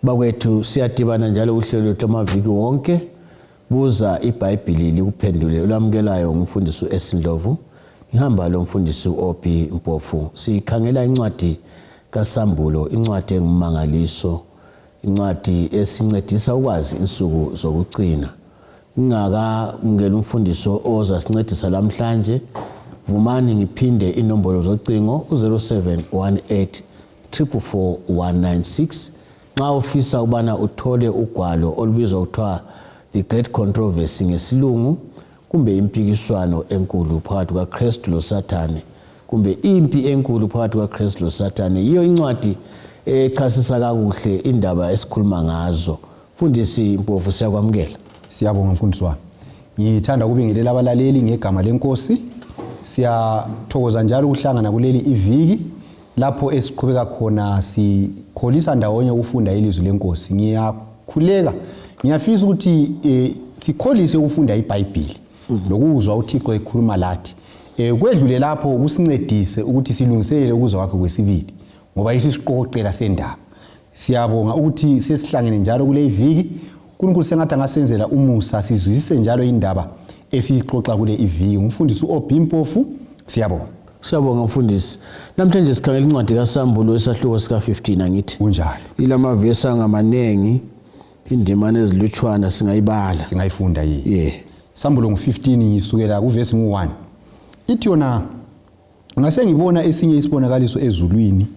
Bakwethu siyadibana njalo uhlelo lwethu amaviki wonke. Buza iBhayibhili likuphendule. Olamukelayo ngumfundisi u-S Ndlovu. Ngihamba lo mfundisi u-OB Mpofu. Sikhangela incwadi kaSambulo, incwadi engumangaliso, incwadi esincedisa ukwazi insuku zokucina. Ngingakamukeli umfundisi ozasincedisa lamhlanje, vumani ngiphinde inombolo zocingo u-0718 444 196 nxa ufisa ukubana uthole ugwalo olubizwa kuthiwa The Great Controversy ngesilungu kumbe impikiswano enkulu phakathi kukaKristu loSathane kumbe impi enkulu phakathi kukaKristu loSathane yiyo incwadi echasisa kakuhle indaba esikhuluma ngazo. Mfundisi Mpofu siyakwamukela. Siyabonga mfundisi wami. Ngithanda ukubingelela abalaleli ngegama lenkosi. Siyathokoza njalo ukuhlangana kuleli iviki lapho esiqhubeka khona sikholisa ndawonye ukufunda ilizwi lenkosi. Ngiyakhuleka, ngiyafisa ukuthi eh, sikholise ukufunda iBhayibhili lokuzwa uThixo ekhuluma lathi. Eh, kwedlule lapho kusincedise ukuthi silungiselele ukuza kwakhe kwesibili ngoba yiso isiqokoqela sendaba. Siyabonga ukuthi sesihlangene njalo kule iviki. uNkulunkulu sengathi angasenzela umusa sizwisise njalo indaba esiyixoxa kule iviki. Ngumfundisi uOB Mpofu, siyabonga. Siyabonga mfundisi. Namhlanje sikhangela incwadi kaSambulo isahluko sika-15 angithi. Kunjalo. Ilamavesi angamanengi, indimana ezilutshwana singayibala. Singayifunda yini? Yeah. Sambulo ngu-15 ngisukela kuvesi ngu-1. Ithi yona ngase ngibona esinye isibonakaliso ezulwini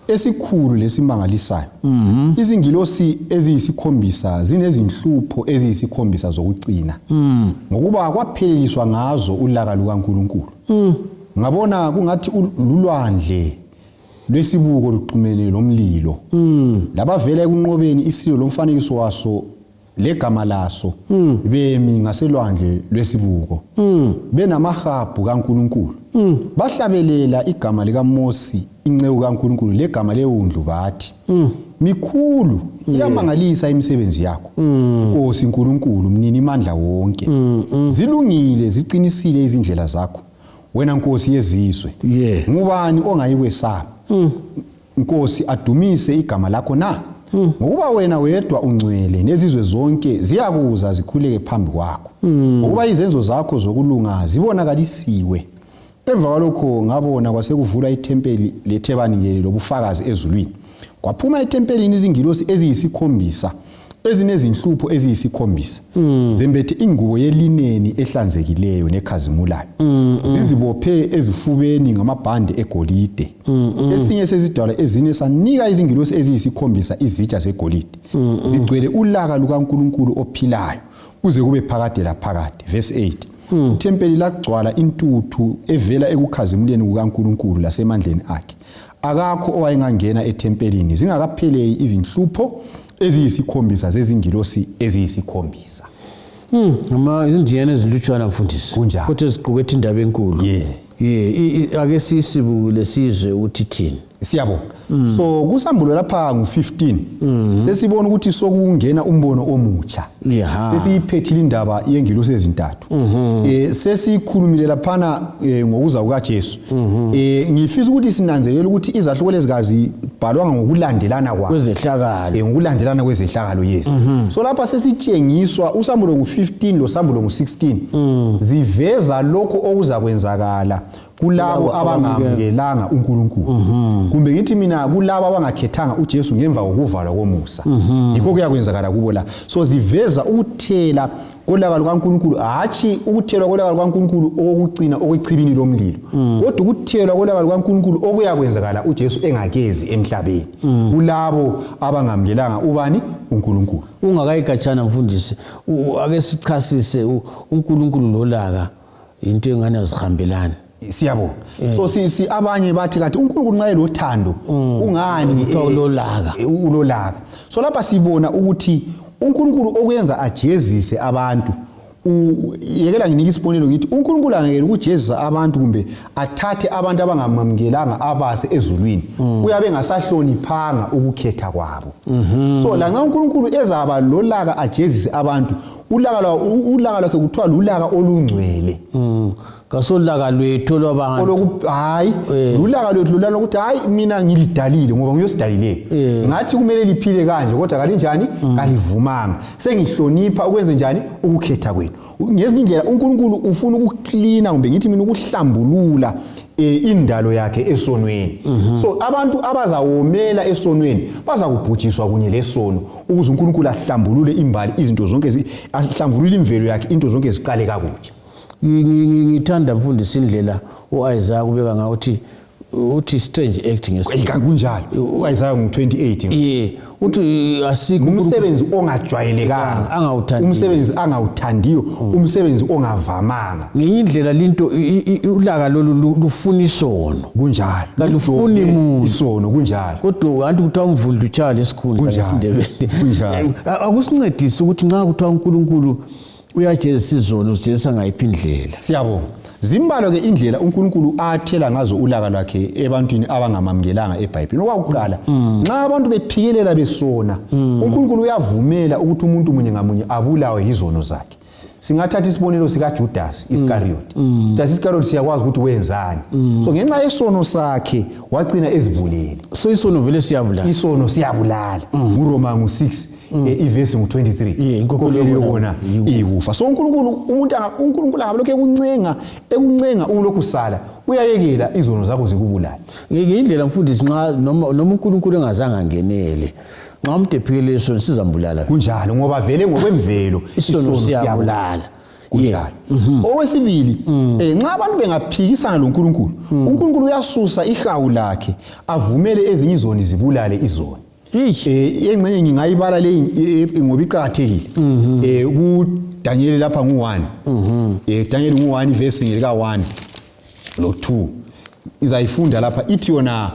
esikhulu lesimangalisayo. Mm -hmm. Izingilosi eziyisikhombisa zinezinhlupho eziyisikhombisa zokucina. Mm. Ngokuba kwapheleliswa ngazo ulaka lukaNkulunkulu. Mm. Ngabona kungathi lulwandle lwesibuko luxhumene lomlilo. Mm. Labavela ekunqobeni isilo lomfanekiso waso legama laso mm. bemi ngaselwandle lwesibuko mm. benamahabhu kaNkulunkulu mm. bahlabelela igama likaMosi inceku kaNkulunkulu legama lewundlu bathi mm. mikhulu iyamangalisa imisebenzi yakho Nkosi Nkulunkulu mnini mandla wonke zilungile ziqinisile izindlela zakho wena Nkosi yezizwe ngubani ongayikwesaba Nkosi adumise igama lakho na? Mm. Ngokuba wena wedwa ungcwele nezizwe zonke ziyakuza zikhuleke phambi kwakho. Mm. Ngokuba izenzo zakho zokulunga zibonakalisiwe. Emva kwalokho ngabona kwasekuvulwa ithempeli lethebanikeli lobufakazi ezulwini. Kwaphuma ethempelini izingilosi eziyisikhombisa ezinezinhlupho eziyisikhombisa mm. zembethe ingubo yelineni ehlanzekileyo nekhazimulayo mm, mm. zizibophe ezifubeni ngamabhande egolide mm, mm. Esinye sezidalwa ezine sanika izingilosi eziyisikhombisa izitsha zegolide mm, mm. zigcwele ulaka lukaNkulunkulu ophilayo kuze kube phakade laphakade. Verse 8 mm. Ithempeli lagcwala intuthu evela ekukhazimuleni kukaNkulunkulu lasemandleni akhe. Akakho owayengangena ethempelini zingakaphelei izinhlupho eziyisikhombisa zezingilosi eziyisikhombisa. Ama izindiyana ezilutshwana mfundisi. Kunjalo. Kodwa eziqukethe indaba enkulu. Yeah. Yeah, ake sisibukule sizwe ukuthi thini. Siyabonga. Mm. So kusambulo lapha ngu-15 mm. Sesibona ukuthi sokungena umbono omutsha. Yeah. Sesiyiphethile indaba yengilosi ezintathu. Mm -hmm. Sesikhulumile laphana ngokuza kukaJesu. Mm -hmm. Ngifisa ukuthi sinanzelele ukuthi izahluko lezi kazibhalwanga ngokulandelana kwazo. Kwezehlakalo. Ngokulandelana kwezehlakalo yes. Mm -hmm. So lapha sesitshengiswa usambulo ngu-15 losambulo ngu-16 ziveza lokho okuzakwenzakala kulabo abangamukelanga uNkulunkulu. Mm -hmm. Kumbe ngithi mina kulabo abangakhethanga uJesu ngemva kokuvalwa komusa. Mm -hmm. Yikho kuyakwenzakala kubo la. So ziveza ukuthela kolaka lukaNkulunkulu, hatshi ukuthelwa kolaka lukaNkulunkulu okokucina okwechibini lomlilo, kodwa ukuthelwa kolaka lukaNkulunkulu okuyakwenzakala uJesu engakezi emhlabeni kulabo abangamukelanga ubani uNkulunkulu. Ungakayigatshana mfundisi, ake sichasise uNkulunkulu lolaka into engane azihambelani. Siyabonga. So si abanye bathi kathi uNkulunkulu nxa elothando kungani kuthiwa ulolaka? Ulolaka. So lapha sibona ukuthi uNkulunkulu okuyenza ajezise abantu, yekela nginike isibonelo ngithi uNkulunkulu angekela ukujezisa abantu kumbe athathe abantu abangamamkelanga abase ezulwini, uyabe engasahloniphanga ukukhetha kwabo. So lanxa uNkulunkulu ezaba lolaka ajezise abantu, Ulaka ulaka lwakhe kuthiwa lulaka olungcwele. Kasolaka lwethu olwabantu. Oloku hayi lulaka lwethu lulana ukuthi hayi mina ngilidalile ngoba ngiyosidalileyo. Ngathi kumele liphile kanje kodwa kalinjani kalivumanga. Sengihlonipha ukwenze njani ukukhetha kwenu. Ngezinye indlela uNkulunkulu ufuna ukuklina kumbe ngithi mina ukuhlambulula indalo yakhe esonweni. So abantu abazawomela esonweni bazakubhujiswa kunye lesono ukuze uNkulunkulu ahlambulule imbali izinto zonke ahlambulule imvelo yakhe into zonke ziqale kakutsha. Ngithanda mfundisi indlela uIsaiah kubeka ngawo uthi uthi strange act ngesikhathi kunjalo uIsaiah ngu-28 yeah uthi asikho umsebenzi ongajwayelekanga angawuthandiyo umsebenzi angawuthandiyo umsebenzi ongavamanga ngenye indlela linto ulaka lolu lufuna isono kunjalo kalufuni muntu isono kunjalo kodwa kanti kuthiwa umvundla utshaya lesikhundla ngesindebele kunjalo akusincedisi ukuthi nxa kuthiwa uNkulunkulu uyajezisa izono ujezisa ngayiphi indlela. Siyabonga. Zimbalwa ke indlela uNkulunkulu athela ngazo ulaka lwakhe ebantwini abangamamkelanga eBhayibhelini. Okwakuqala, nxa abantu bephikelela besona, uNkulunkulu uyavumela ukuthi umuntu munye ngamunye abulawe yizono zakhe. Singathatha isibonelo sikaJudas Iscariot. Judas Iscariot siyakwazi ukuthi wenzani. So ngenxa yesono sakhe wagcina ezibulele. So isono vele siyabulala. Isono siyabulala. NguRoma ngu-6 ivesi ngu-23. Yeah, inkokhelo yokona iyikufa. So uNkulunkulu umuntu uNkulunkulu angabe lokhu ekuncenga ekuncenga ulokhu sala uyayekela izono zakho zikubulala. Ngendlela mfundisi nxa noma uNkulunkulu engazange angenele nxa umuntu ephikele isono sizambulala. Kunjalo ngoba vele ngokwemvelo isono siyabulala. Kunjalo. Okwesibili, nxa abantu bengaphikisana loNkulunkulu, uNkulunkulu uyasusa ihawu lakhe avumele ezinye izoni zibulale izoni. Engxenye ngingayibala le ngoba iqakathekile. KuDaniel lapha ngu-1. Daniel ngu-1 verse ngelika 1 lo 2. Izayifunda lapha ithi yona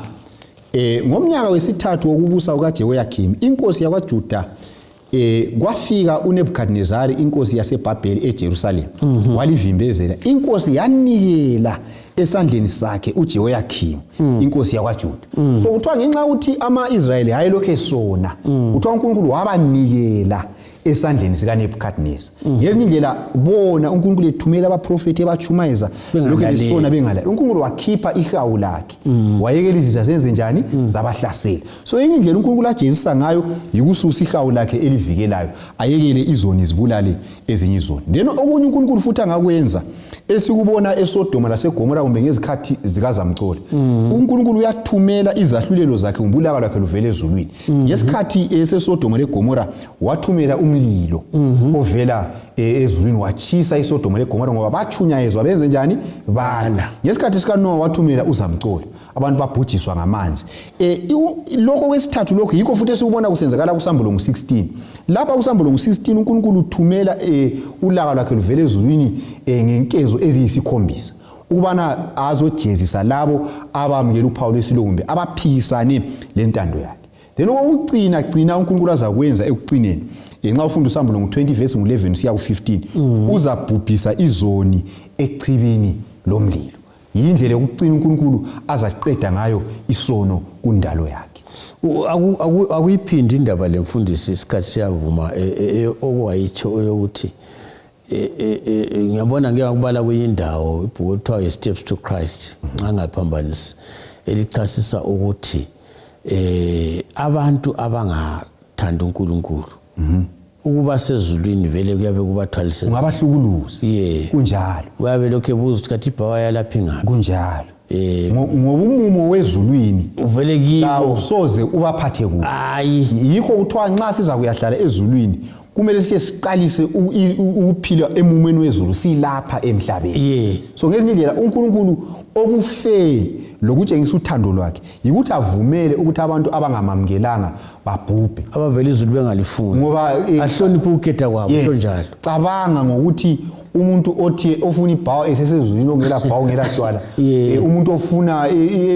ngomnyaka wesithathu wokubusa kukaJehoyakim inkosi yakwaJuda kwafika uNebukadnezari inkosi yaseBhabheli eJerusalem walivimbezela. Inkosi yanikela esandleni sakhe uJehoyakim inkosi yakwaJuda. So kuthiwa ngenxa ukuthi ama-Israyeli hayi lokho esona, kuthiwa uNkulunkulu wabanikela esandleni sikaNebukadnezar. Ngezinye indlela bona uNkulunkulu ethumela abaprofethi ebachumayeza lokho besona bengalali. uNkulunkulu wakhipha ihawu lakhe wayekela izitha zenze njani zabahlasela. So enye indlela uNkulunkulu ajezisa ngayo yikususa ihawu lakhe elivikelayo ayekele izoni zibulale ezinye izoni. Then okunye uNkulunkulu futhi angakwenza esikubona eSodoma laseGomora kumbe ngezikhathi zikaZamcolo, uNkulunkulu uyathumela izahlulelo zakhe ngobulaka lwakhe luvele ezulwini. Ngesikhathi eseSodoma leGomora wathumela umlilo ovela ezulwini wachisa iSodoma leGomora ngoba bachunyayezwa benze njani bala. Ngesikhathi sikaNowa wathumela uZamcolo abantu babhujiswa ngamanzi. Lokho kwesithathu lokho yikho futhi esikubona kusenzakala kuSambulo ngu-16. Lapha kuSambulo ngu-16 uNkulunkulu uthumela ulaka lwakhe luvele ezulwini ngenkezo eziyisikhombisa ukubana azojezisa labo abamukela uphawu lwesilo kumbe abaphikisane lentando yakhe. Then okugcina gcina uNkulunkulu azakwenza ekucineni, nxa ufunda uSambulo ngu-20 verse ngu-11 siya ku-15, uzabhubhisa izoni echibini lomlilo. Yindlela yokucina uNkulunkulu azaqeda ngayo isono kundalo yakhe. Akuyiphindi indaba lemfundisi isikhathi siyavuma okwayitsho yokuthi ngiyabona ngeke ngakubala kwenye indawo ibhuku ekuthiwa yi-Steps to Christ nxa ngaphambanisi elichasisa ukuthi abantu abangathandi uNkulunkulu ukuba sezulwini vele kuyabe kubathwalise ungabahlukuluza. Kunjalo kuyabe lokho ebuza ukuthi kathi ibhawa yalapha ingaphi. Kunjalo. Ngoba umumo wezulwini uvele kibo awusoze ubaphathe kubi. Hayi, yikho kuthiwa nxa siza kuyahlala ezulwini kumele sike siqalise ukuphila emumweni wezulu silapha emhlabeni. So ngezinye indlela uNkulunkulu okufe lokutshengisa uthando lwakhe yikuthi avumele ukuthi abantu abangamamkelanga babhubhe, abavela izulu bengalifuni, ngoba ahloniphe ukukhetha kwabo. Njalo cabanga ngokuthi umuntu othi ofuna ibhawa esesezulwini ongela bhawa ongela tshwala, umuntu ofuna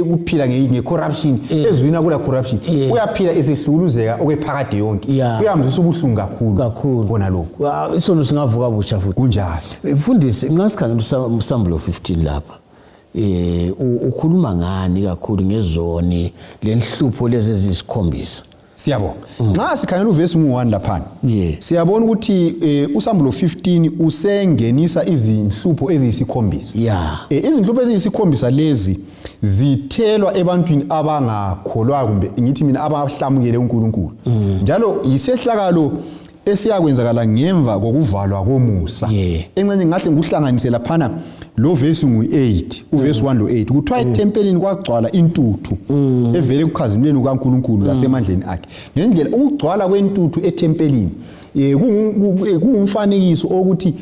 ukuphila nge-corruption ezulwini akula corruption, uyaphila esehlukuluzeka okwephakade yonke, kuyamzwisa ubuhlungu kakhulu kakhulu khona lokho. Isono singavuka butsha futhi. Kunjalo. Mfundisi, nxa sikhangela uSambulo 15 lapha, ukhuluma ngani kakhulu ngezoni lenhlupho lezi eziyisikhombisa? Siyabonga. Nxa sikhangela uvesi ngu-1 laphana, siyabona ukuthi uSambulo 15 usengenisa izinhlupho eziyisikhombisa. Izinhlupho eziyisikhombisa lezi zithelwa ebantwini abangakholwayo, kumbe ngithi mina abahlamukele uNkulunkulu. Njalo yisehlakalo esiyakwenzakala ngemva kokuvalwa komusa. Enxenye ngahle ngikuhlanganise laphana lo vesi ngu-8, uvesi 1 lo-8, kuthiwa ethempelini kwagcwala intuthu evele ekukhazimuleni kukaNkulunkulu lasemandleni akhe. Ngendlela ukugcwala kwentuthu ethempelini kungumfanekiso okuthi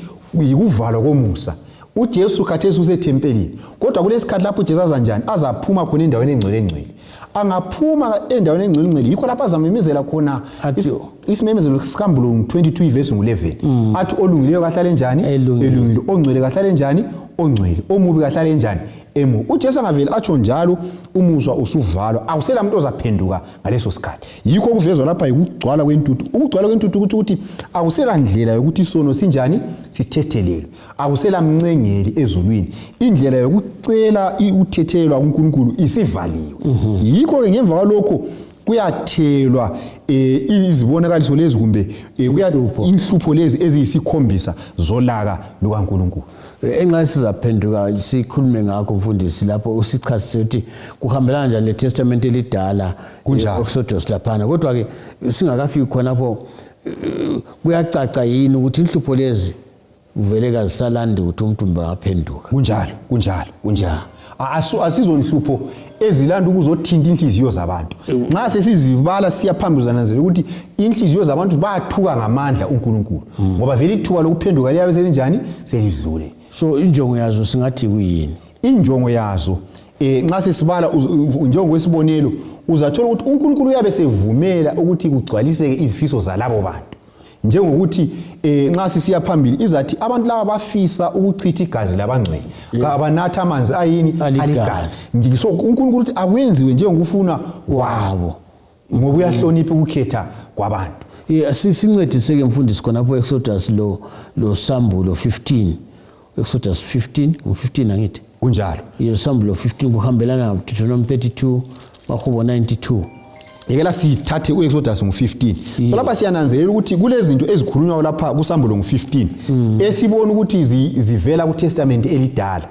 yikuvalwa komusa. UJesu khathesi usethempelini, kodwa kulesikhathi lapho uJesu azanjani azaphuma khona endaweni engcwele engcwele. Angaphuma endaweni engcwele engcwele, yikho lapho azamemezela khona isimemezelo sikambulo 22 ivesi ngu-11, athi olungileyo kahlale njani? Elungile. Ongcwele kahlale njani? Ongcwele. Omubi kahlale njani? Emubi. UJesu angavele atsho njalo, umuzwa usuvalwa, awusela muntu ozaphenduka ngaleso sikhathi. Yikho okuvezwa lapha yikugcwala kwentuthu. Ukugcwala kwentuthu kutsho ukuthi akusela ndlela yokuthi isono sinjani? Sithethelelwe. Akusela mncengeli ezulwini. Indlela yokucela ukuthethelelwa kuNkulunkulu isivaliwe. Yikho-ke ngemva kwalokho kuyathelwa izibonakaliso lezi, kumbe inhlupho lezi eziyisikhombisa zolaka lukaNkulunkulu. Enxa sizaphenduka sikhulume ngakho mfundisi, lapho usichasise ukuthi kuhambelana njani leTestament elidala, Kunjalo. Exodus laphana. Kodwa-ke singakafiki khonapho, kuyacaca yini ukuthi inhlupho lezi vele kazisalandi ukuthi umuntu bangaphenduka? Kunjalo, kunjalo, kunjalo. Asizonhlupho ezilanda ukuzothinta inhliziyo zabantu. Nxa sesizibala siya phambili, uzananzelela ukuthi inhliziyo zabantu bayathuka ngamandla uNkulunkulu, ngoba vele ithuba lokuphenduka liyabe selinjani? Selidlule. So injongo yazo singathi kuyini? Injongo yazo, nxa sesibala njengokwesibonelo, uzathola ukuthi uNkulunkulu uyabe sevumela ukuthi kugcwaliseke izifiso zalabo bantu. Njengokuthi nxa sisiya phambili izathi abantu laba bafisa ukuchitha igazi labangcwele, abanatha amanzi ayini? Aligazi. Aligazi. So uNkulunkulu uthi akwenziwe njengokufuna kwabo, ngoba uyahlonipha ukukhetha kwabantu. Sincedise-ke mfundisi khonapho Exodus lo Sambulo 15. Exodus 15, ngu-15 angithi? Kunjalo. Sambulo 15 kuhambelana Deuteronomy 32, Mahubo 92. Yekela sithathe uExodus ngu-15. Lapha siyananzelela ukuthi kulezinto ezikhulunywayo lapha kuSambulo ngu-15 esibona ukuthi zivela kuTestament elidala.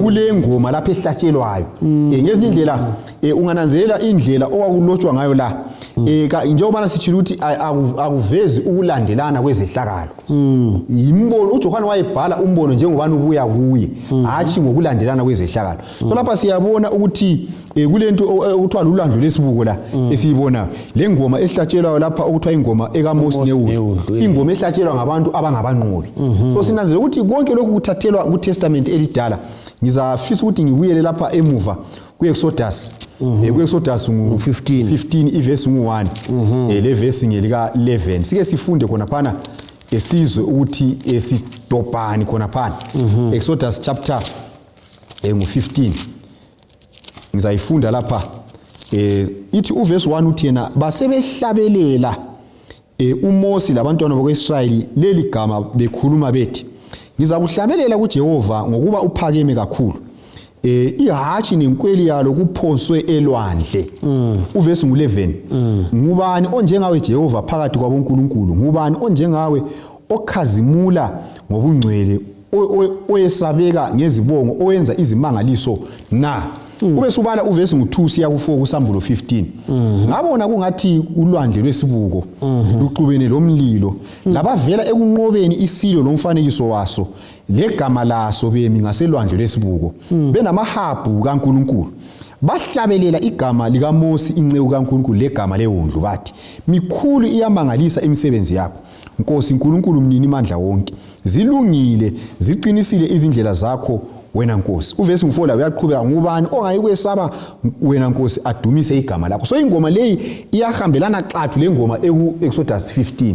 Kule ngoma lapha ehlatshelwayo. Ngezinye indlela, ungananzelela indlela owakulotshwa ngayo la. Njengoba sitshilo ukuthi akuvezi ukulandelana kwezehlakalo. Yimbono, uJohane wayebhala umbono njengobani ubuya kuye, hatshi ngokulandelana kwezehlakalo. So lapha siyabona ukuthi kulento okuthiwa lulwandle lwesibuko la esiyibonayo. Le ngoma ehlatshelwayo lapha okuthiwa ingoma ekaMose newundlu, newundlu, ingoma ehlatshelwa ngabantu abangabanqobi. So sinanzelela ukuthi konke lokhu kuthathelwa kuTestament elidala. Ngizafisa ukuthi ngibuyele lapha emuva ku-Exodus. Ku-Exodus ngu 15. 15 ivesi ngu-1. Le vesi ngelika 11. Sike sifunde khonaphana, esizwe ukuthi esidobhani khonaphana. Exodus chapter ngu-15. Ngizayifunda lapha. Ithi uvesi 1 uthi yena basebehlabelela uMosi labantwana bakwaIsrayeli leli gama bekhuluma bethi, ngizakuhlabelela kuJehova ngokuba uphakeme kakhulu. Ihashi nenkweli yalo kuphonswe elwandle. Uvesi ngu-11. Ngubani onjengawe Jehova phakathi kwabonkulunkulu? Ngubani onjengawe okhazimula ngobungcwele, oyesabeka ngezibongo, owenza izimangaliso na? Ube subala uvesi ngu-2 siya ku-4 kuSambulo 15. Ngabona kungathi ulwandle lwesibuko luxubene lomlilo, labavela ekunqobeni isilo lomfanekiso waso legama laso bemi ngaselwandle lwesibuko, benamahabhu kaNkulunkulu. Bahlabelela igama likaMosi inceku kaNkulunkulu legama lewundlu, bathi, mikhulu iyamangalisa imisebenzi yakho, Nkosi Nkulunkulu mnini mandla wonke. Zilungile, ziqinisile izindlela zakho wena Nkosi. Uvesi ngu-4 la uyaqhubeka, ngubani ongayikwesaba wena Nkosi adumise igama lakho? So ingoma leyi iyahambelana xathu lengoma eku Exodus 15.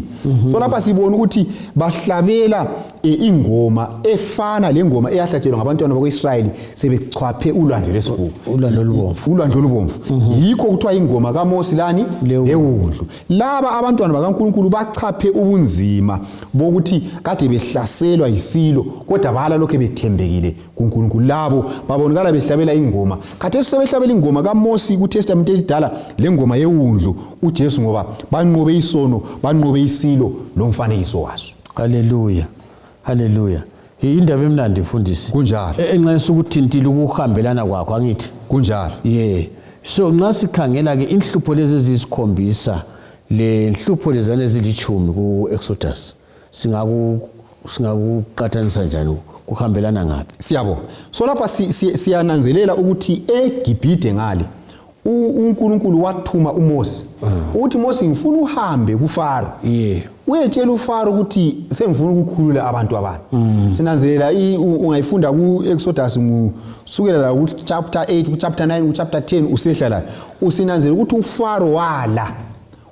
So lapha sibona ukuthi bahlabela ingoma efana lengoma eyahlatshelwa ngabantwana bakwa-Israyeli sebechwaphe ulwandle lwesibuko, Ulwandle olubomvu. Ulwandle olubomvu. Yikho kuthiwa ingoma kaMosi lani lewundlu. Laba abantwana bakaNkulunkulu bachaphe ubunzima bokuthi kade behlaselwa yisilo, kodwa bala lokhe bethembekile kuNkulunkulu. Labo babonakala behlabela ingoma. Khathesi sebehlabela ingoma kaMosi kuTestamente elidala lengoma yewundlu uJesu, ngoba banqobe isono, banqobe isilo lomfanekiso waso. Haleluya, haleluya. Indaba emnandi mfundisi. Kunjalo. Enxa sukuthintile ukuhambelana kwakho, angithi? Kunjalo. Yeah. So nxa sikhangela ke inhlupho lezi eziyisikhombisa le nhlupho lezana ezilitshumi ku-Exodus, singakuqathanisa njani, kuhambelana ngaphi? Siyabonga. So lapha siyananzelela ukuthi eGibhide ngale uNkulunkulu wathuma uMose ukuthi Mose, ngifuna uhambe kuFaro, uyetshela uFaro ukuthi sengifuna ukukhulula abantu abami. Sinanzelela ungayifunda ku-Exodus kusukela la ku chapter 8, ku chapter 9, ku chapter 10 usehla la, usinanzelela ukuthi uFaro wala.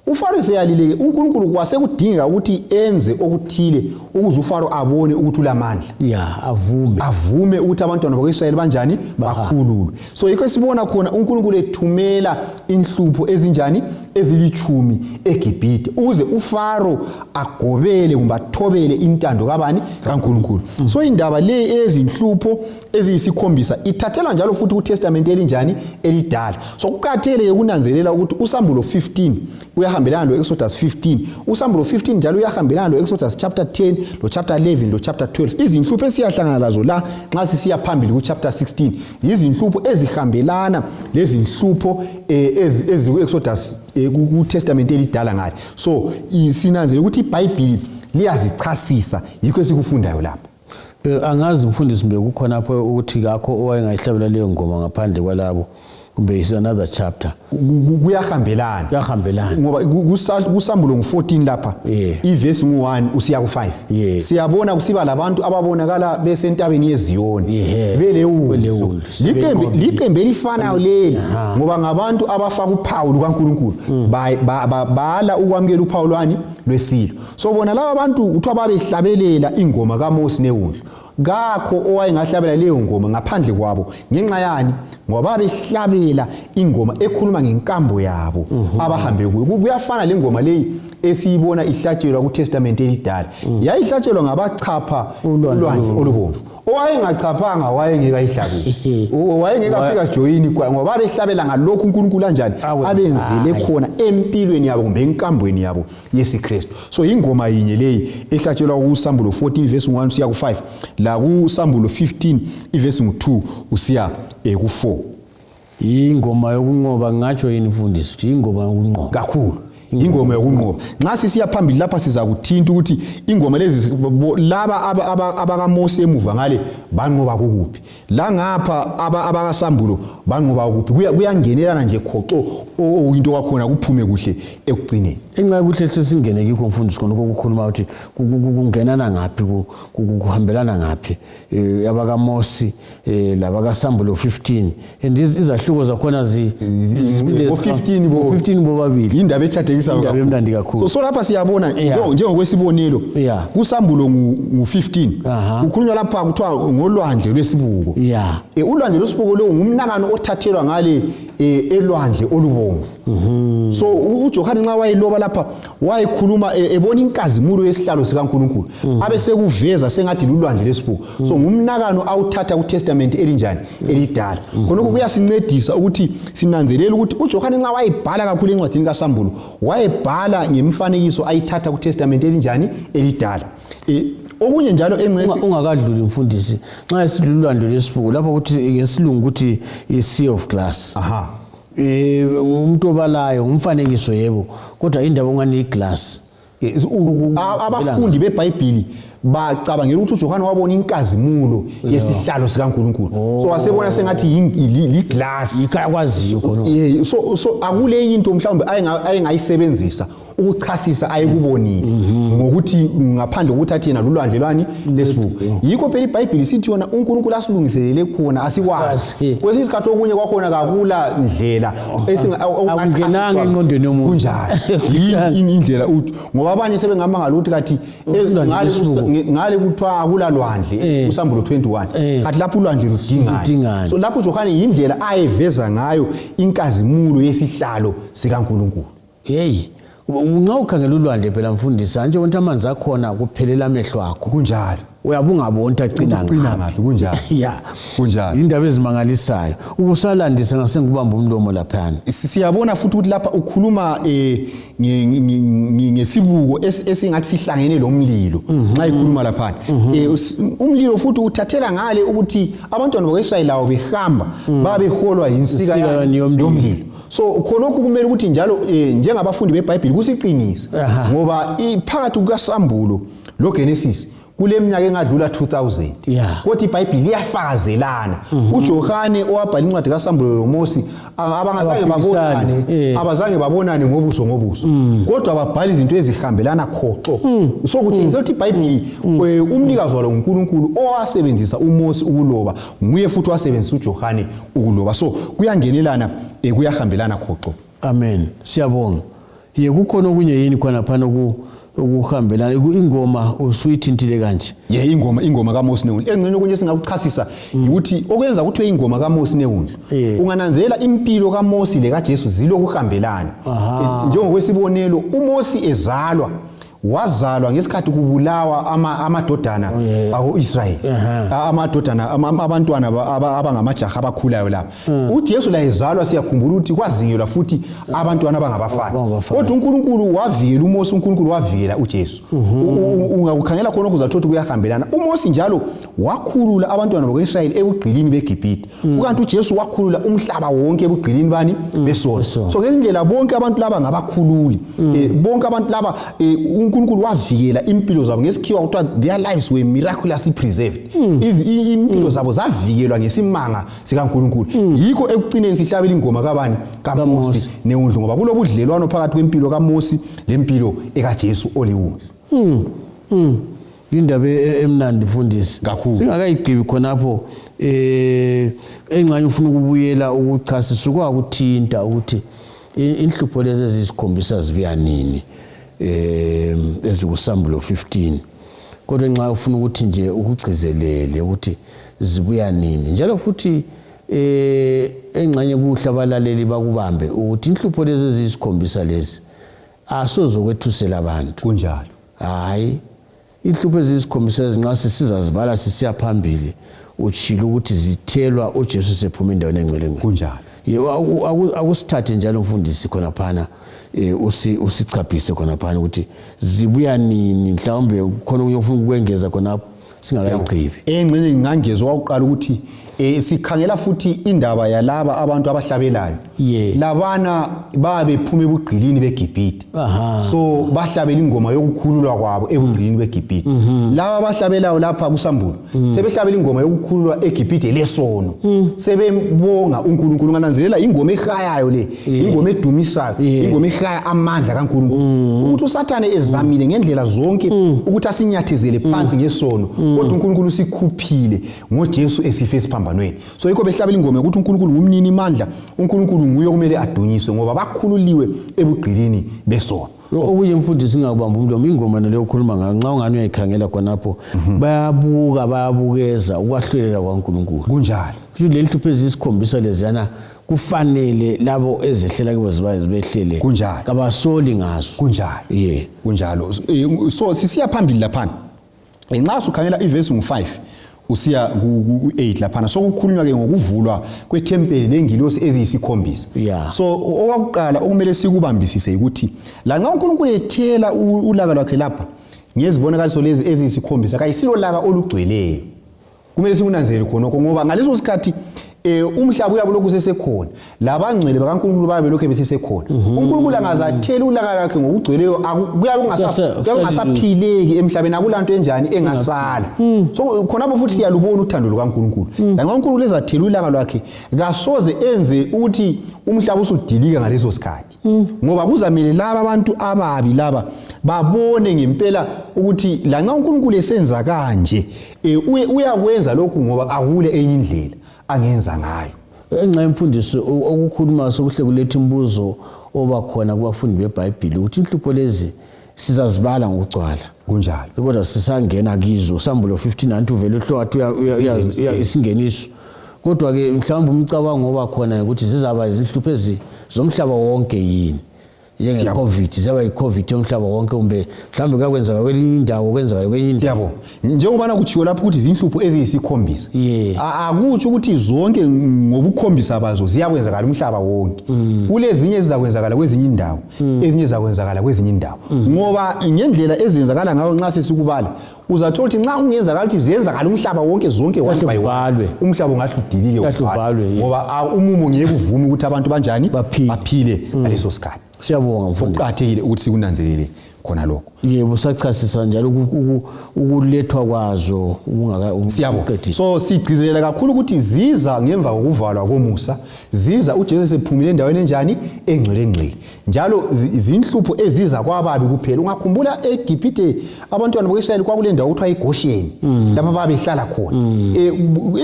uFaro seyalile, uNkulunkulu kwasekudingeka ukuthi enze okuthile ukuze uFaro abone ukuthi ulamandla. Ya, avume. Avume ukuthi abantwana bakwa-Israyeli banjani, bakhululwe. So yikho esibona khona uNkulunkulu ethumela inhlupho ezinjani, ezilitshumi eGibhide, ukuze uFaro agobele kumbe athobele intando kabani, kaNkulunkulu. So indaba le ezinhlupho eziyisikhombisa ithathelwa njalo futhi kuTestamente elinjani, elidala. So kuqakathekile ukunanzelela ukuthi uSambulo 15 uyahambelana lo Exodus 15, uSambulo 15 njalo uyahambelana lo Exodus chapter 10 lo chapter 11 lo chapter 12. Izinhlupho esiyahlangana lazo la nxa sisiya phambili ku chapter 16 yizinhlupho ezihambelana lezinhlupho eziku Exodus ku Testament elidala ngale. So sinanzelela ukuthi iBhayibhili liyazichasisa, yikho esikufundayo lapha. Angazi mfundisi mbe kukhona apho ukuthi kakho owayengayihlabela leyo ngoma ngaphandle kwalabo, kumbe is another chapter. Kuyahambelana. Kuyahambelana. Ngoba kuSambulo ngu-14 lapha, ivesi ngu-1 usiya ku-5, siyabona kusiba labantu ababonakala besentabeni yeZiyoni belewundlu. Liqembu elifanayo leli, ngoba ngabantu abafaka uphawu lukaNkulunkulu, bala ukwamukela uphawu lwani, lwesilo. So bona laba bantu kuthiwa babehlabelela ingoma kaMosi newundlu. Kakho owayengahlabela leyo ngoma ngaphandle kwabo. Ngenxa yani? Ngoba babehlabela ingoma ekhuluma ngenkambo yabo abahambe kuyo. Kuyafana le ngoma leyi esiyibona ihlatshelwa kuTestament elidala. Yayihlatshelwa ngabachapha ulwandle olubomvu. Owayengachaphanga wayengeke ayihlabele, wayengeke afika joyini kwayo, ngoba babehlabela ngalokhu uNkulunkulu anjani abenzele khona empilweni yabo kumbe enkambweni yabo yesiKristu. So ingoma yinye leyi ehlatshelwa kuSambulo 14 verse 1 usiya ku-5, la kuSambulo 15 ivesi ngu-2 usiya ku-4. Ingoma yokunqoba, ngatsho yini mfundisi ukuthi ingoma yokunqoba? Kakhulu, ingoma yokunqoba. Nxa sisiya phambili lapha siza kuthinta ukuthi ingoma lezi laba abakaMose emuva ngale banqoba kukuphi, la ngapha abakaSambulo banqoba kuphi. Kuyangenelana nje khoxo, into kwakhona kuphume kuhle ekugcineni. Enxa yokuthi sesingene kikho mfundisi khona kokukhuluma ukuthi kungenana ngaphi, kuhambelana ngaphi, abakaMosi labakaSambulo 15, and izahluko zakhona bo-15 bo 15 bobabili. Indaba echathekisayo. Indaba emnandi kakhulu. So lapha siyabona njengokwesibonelo kuSambulo ngu-15 kukhulunywa lapha kuthiwa ngolwandle lwesibuko. Ulwandle lwesibuko lowo ngumnakano othathelwa ngale elwandle olubomvu. So uJohane nxa wayeloba lapha wayekhuluma ebona inkazimulo yesihlalo sikaNkulunkulu, abe sekuveza sengathi lulwandle lesibuko. So ngumnakano awuthatha kuTestament elinjani, elidala. Khonokho kuyasincedisa ukuthi sinanzelele ukuthi uJohane nxa wayebhala kakhulu encwadini kaSambulo wayebhala ngemifanekiso ayithatha kuTestament elinjani, elidala. Okunye njalo engcesi Ungakadluli mfundisi, nxa esilulwandle lwesibuko lapho ukuthi ngesilungu ukuthi i-sea of glass, umuntu obalayo ngumfanekiso yebo, kodwa indaba ungani iglass. Abafundi beBhayibhili bacabangela ukuthi uJohane wabona inkazimulo yesihlalo sikaNkulunkulu, so wasebona sengathi liglass. Yikho akwaziyo khona. So akulenye into mhlawumbe ayengayisebenzisa ukuchasisa ayekubonile, ngokuthi ngaphandle kokuthi athi yena lulwandle lwani, lesibuko. Yikho phela iBhayibhili sithi yona uNkulunkulu asilungiselele khona asikwazi. Kwesinye isikhathi okunye kwakhona kakula ndlela Akungenanga engqondweni yomuntu. Kunjalo. Yini indlela uthi ngoba abanye sebengamangala ukuthi kathi Ulwandle lwesibuko. Ngale kuthiwa akula lwandle kusambulo 21, kanti lapho ulwandle ludingani. Ludingani. So lapho uJohane yindlela ayeveza ngayo inkazimulo yesihlalo sikaNkulunkulu. Yeyi, nxa ukhangela ulwandle phela mfundisi, anje wonke amanzi akhona kuphelela amehlo akho. Kunjalo. Uyabe ungaboni ukuthi agcina Ugcina ngaphi. ngaphi, kunjalo. Ya. Kunjalo. Indaba ezimangalisayo. Ubusalandisa ngasengikubamba umlomo laphana. Siyabona futhi ukuthi lapha ukhuluma ngesibuko esingathi sihlangene lomlilo nxa ikhuluma laphana. Umlilo futhi uthathela ngale ukuthi abantwana bakwa-Israyeli labo behamba babeholwa yinsika Insika yomlilo. yomlilo. So khonokho kumele ukuthi njalo njengabafundi beBhayibheli kusiqinise, ngoba phakathi kukaSambulo loGenesis kule minyaka engadlula 2000. Kodwa iBhayibheli liyafakazelana. UJohane owabhala incwadi kaSambulo loMosi abangazange Abaphikisani. babonane, abazange babonane ngobuso ngobuso, kodwa babhala izinto ezihambelana khoxo. So kutshengisa ukuthi iBhayibheli, umnikazi walo nguNkulunkulu owasebenzisa uMosi ukuloba, nguye futhi owasebenzisa uJohane ukuloba. So kuyangenelana, kuyahambelana khoxo. Amen. Siyabonga. Ye, kukhona okunye yini khona phana ukuhambelana? Ingoma usuyithintile kanje. Ye, ingoma kaMosi newundlu. Engxenye okunye singakuchasisa ukuthi okwenza kuthiwe ingoma kaMosi newundlu, ungananzelela impilo kaMosi lekaJesu zilokuhambelana. Njengokwesibonelo, uMosi ezalwa, wazalwa ngesikhathi kubulawa amadodana ako-Israyeli. Amadodana, abantwana abangamajaha abakhulayo lapha. UJesu la ezalwa, siyakhumbula ukuthi kwazingelwa futhi abantwana abangabafana. Abangabafana. Kodwa uNkulunkulu wavikela uMosi, uNkulunkulu wavikela uJesu. Ungakukhangela khona uzathola ukuthi kuyahambelana. uMosi njalo wakhulula abantwana bakwa-Israyeli ebugqilini beGibhithe. Ukanti uJesu wakhulula umhlaba wonke ebugqilini bani? Besono. Besono. So ngendlela bonke abantu laba ngabakhululi. Bonke abantu laba, uNkulunkulu wavikela impilo zabo ngesikhiwa kuthiwa their lives were miraculously preserved. Impilo zabo zavikelwa ngesimanga sikaNkulunkulu. Yikho ekucineni sihlabela ingoma kabani? KaMosi KaMosi. newundlu, ngoba kulobudlelwano phakathi kwempilo kaMosi lempilo ekaJesu oliwundlu. Indaba emnandi mfundisi. Kakhulu. Singakayigqibi khonapho, engxenye ufuna ukubuyela ukuchasisa kwakuthinta ukuthi inhlupho lezi eziyisikhombisa zibuya nini, ezikusambulo 15. Kodwa nxa ufuna ukuthi nje ukugcizelele ukuthi zibuya nini, njalo futhi engxenye kuhle abalaleli bakubambe ukuthi inhlupho lezi eziyisikhombisa lezi asozokwethusela abantu. Kunjalo. Hayi, inhlupho eziyisikhombisa lezi nxa sisizazibala sisiya phambili, utshilo ukuthi zithelwa uJesu sephuma endaweni engcwele ngcwele. Kunjalo. Yebo, akusithathe njalo mfundisi khonaphana, usichaphise khonaphana ukuthi zibuya nini, mhlawumbe khona okunye ofuna ukwengeza khonapho singakayigqibi. Engxenye ngingangeza owakuqala ukuthi sikhangela futhi indaba yalaba abantu abahlabelayo. Labana babephuma ebugqilini beGibhithe. So bahlabela ingoma yokukhululwa kwabo ebugqilini beGibhithe. Laba abahlabelayo lapha kusambulo, sebehlabela ingoma yokukhululwa eGibhithe lesono. Sebebonga uNkulunkulu. Ungananzelela ingoma ehayayo le, ingoma edumisayo, ingoma ehaya amandla kaNkulunkulu. Ukuthi uSathane ezamile ngendlela zonke ukuthi asinyathezele phansi ngesono, kodwa uNkulunkulu usikhuphile ngoJesu esife esiphambanweni. So yikho behlabela ingoma yokuthi uNkulunkulu ngumnini mandla, uNkulunkulu nguye okumele adunyiswe ngoba bakhululiwe ebugqilini besono. Okunye mfundisi ngakubamba umlomo, ingoma leyo okhuluma ngayo nxa ungani uyayikhangela khonapho, bayabuka, bayabukeza ukwahlulela kwaNkulunkulu. Kunjalo. Kusho leli hlupho eziyisikhombisa leziyana kufanele labo ezehlela kibo zibehlele. Kunjalo. Kabasoli ngazo. Kunjalo. Kunjalo. So sisiya phambili laphana. Nxa usukhangela ivesi ngu-5 usiya ku-8 laphana, so kukhulunywa ke ngokuvulwa kwethempeli lengilosi eziyisikhombisa. So okwakuqala okumele sikubambisise ukuthi lanxa uNkulunkulu ethela ulaka lwakhe lapha ngezibonakaliso lezi eziyisikhombisa, kayisilo laka olugcweleyo. Kumele sikunanzelele khonokho, ngoba ngaleso sikhathi umhlaba uyabe lokhu usesekhona, labangcwele bakaNkulunkulu bayabe lokhu besesekhona. uNkulunkulu angazathela ulaka lwakhe ngokugcweleyo, kuyabe kuyabe kungasaphileki emhlabeni, akulanto enjani engasala. So khonapho futhi siyalubona uthando lukaNkulunkulu. Lanxa uNkulunkulu ezathela ulaka lwakhe, kasoze enze ukuthi umhlaba usudilika ngaleso sikhathi. Ngoba kuzamele laba abantu ababi laba babone ngempela ukuthi lanxa uNkulunkulu esenza kanje, uyakwenza lokhu ngoba akule enye indlela angenza ngayo. Enxa imfundiso okukhuluma sokuhle kuletha imibuzo oba khona kubafundi beBhayibhili ukuthi inhlupho lezi Sizazibala ngokugcwala. Kunjalo. Kodwa sisangena kizo sambulo 15 anti uvele uhlowathi isingeniso. Kodwa ke mhlawumbe umcabango oba khona ukuthi zizaba izinhlupho zomhlaba wonke yini. Njenge-COVID, ziyaba yi-COVID yomhlaba wonke, kumbe mhlawumbe kuyakwenzeka kwelinye indawo, kwenzakale kwenye indawo. Siyabonga. Njengobana kutshiwo lapho ukuthi zinhlupho eziyisikhombisa. Akutsho ukuthi zonke ngobukhombisa bazo ziyakwenzakala umhlaba wonke. Kulezinye ezizakwenzakala kwezinye indawo, ezinye zizakwenzakala kwezinye indawo. Ngoba ngendlela ezenzakala ngayo nxa sesikubala, uzathola ukuthi nxa kungenzakala ukuthi ziyenzakala umhlaba wonke zonke one by one, umhlaba ungahle udilike uvalwe, ngoba umumo ngeke uvume ukuthi abantu banjani baphile ngaleso sikhathi. Siyabonga mfundisi. Kuqakathekile ukuthi sikunanzelele khona lokho. Yebo, sachasisa njalo ukulethwa kwazo Siyabonga. So sigcizelela kakhulu ukuthi ziza ngemva kokuvalwa komusa, ziza uJesu esephumile endaweni enjani, engcwele ngcwele. Njalo zinhlupho eziza kwababi kuphela. Ungakhumbula eGibhithe abantwana bakwaIsrayeli kwakule ndawo okuthiwa iGosheni, lapho babehlala khona.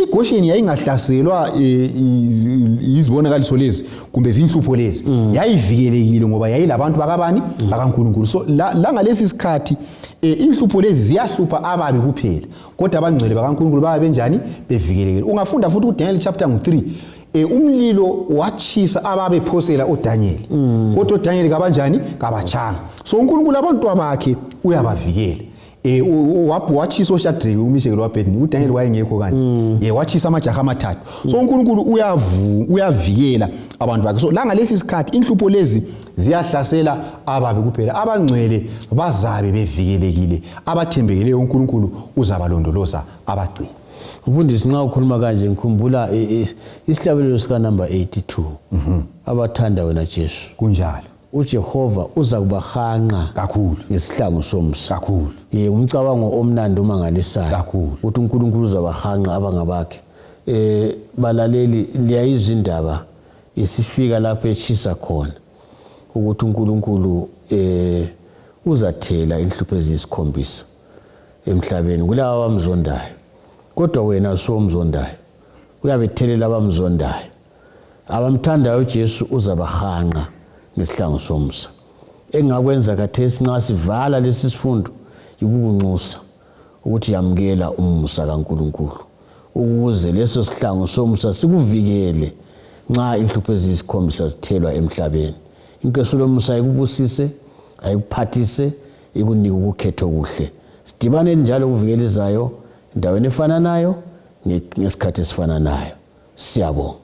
IGosheni yayingahlaselwa yizibonakaliso lezi kumbe zinhlupho lezi. Yayivikelekile ngoba yayilabantu bakabani, bakaNkulunkulu. So langalesi sikhathi inhlupho lezi ziyahlupha ababi kuphela, kodwa abangcwele bakaNkulunkulu babe benjani, bevikelekile. Ungafunda futhi kuDaniel chapter 3, umlilo watshisa ababephosela uDaniel, kodwa uDaniel kabanjani, kabatshanga. So uNkulunkulu abantu bakhe uyabavikela. Watshisa oShadrach, uMeshach loAbednego, uDaniel wayengekho kanje. Watshisa amajaha amathathu. So uNkulunkulu uyavikela abantu bakhe. So langalesi sikhathi inhlupho lezi ziyahlasela ababi kuphela, abangcwele bazabe bevikelekile, abathembekileyo uNkulunkulu uzabalondoloza abagcine. Mfundisi, nxa ukhuluma kanje ngikhumbula isihlabelelo sika number 82. Abathanda wena Jesu. Kunjalo. uJehova uza kubahanqa kakhulu ngesihlangu somsa. Kakhulu. Umcabango omnandi omangalisayo. Kakhulu. Ukuthi uNkulunkulu uzabahanqa abangabakhe. Balaleli, liyayizwa indaba isifika lapho echisa khona ukuthi uNkulunkulu uzathela inhlupho eziyisikhombisa emhlabeni kulabo abamzondayo. Kodwa wena usomzondayo, uyabethelela abamzondayo. Abamthandayo uJesu uzabahanqa ngesihlangu somsa. Engakwenza khathesi nxa sivala lesi sifundo yikukunxusa ukuthi yamukela umusa kaNkulunkulu, ukuze leso sihlangu somusa sikuvikele nxa inhlupho eziyisikhombisa zithelwa emhlabeni. Inkosi lomusa ayikubusise, ayikuphathise, ikunike ukukhetha okuhle. Sidibane njalo kuvikela izayo endaweni efananayo ngesikhathi esifananayo. Siyabonga.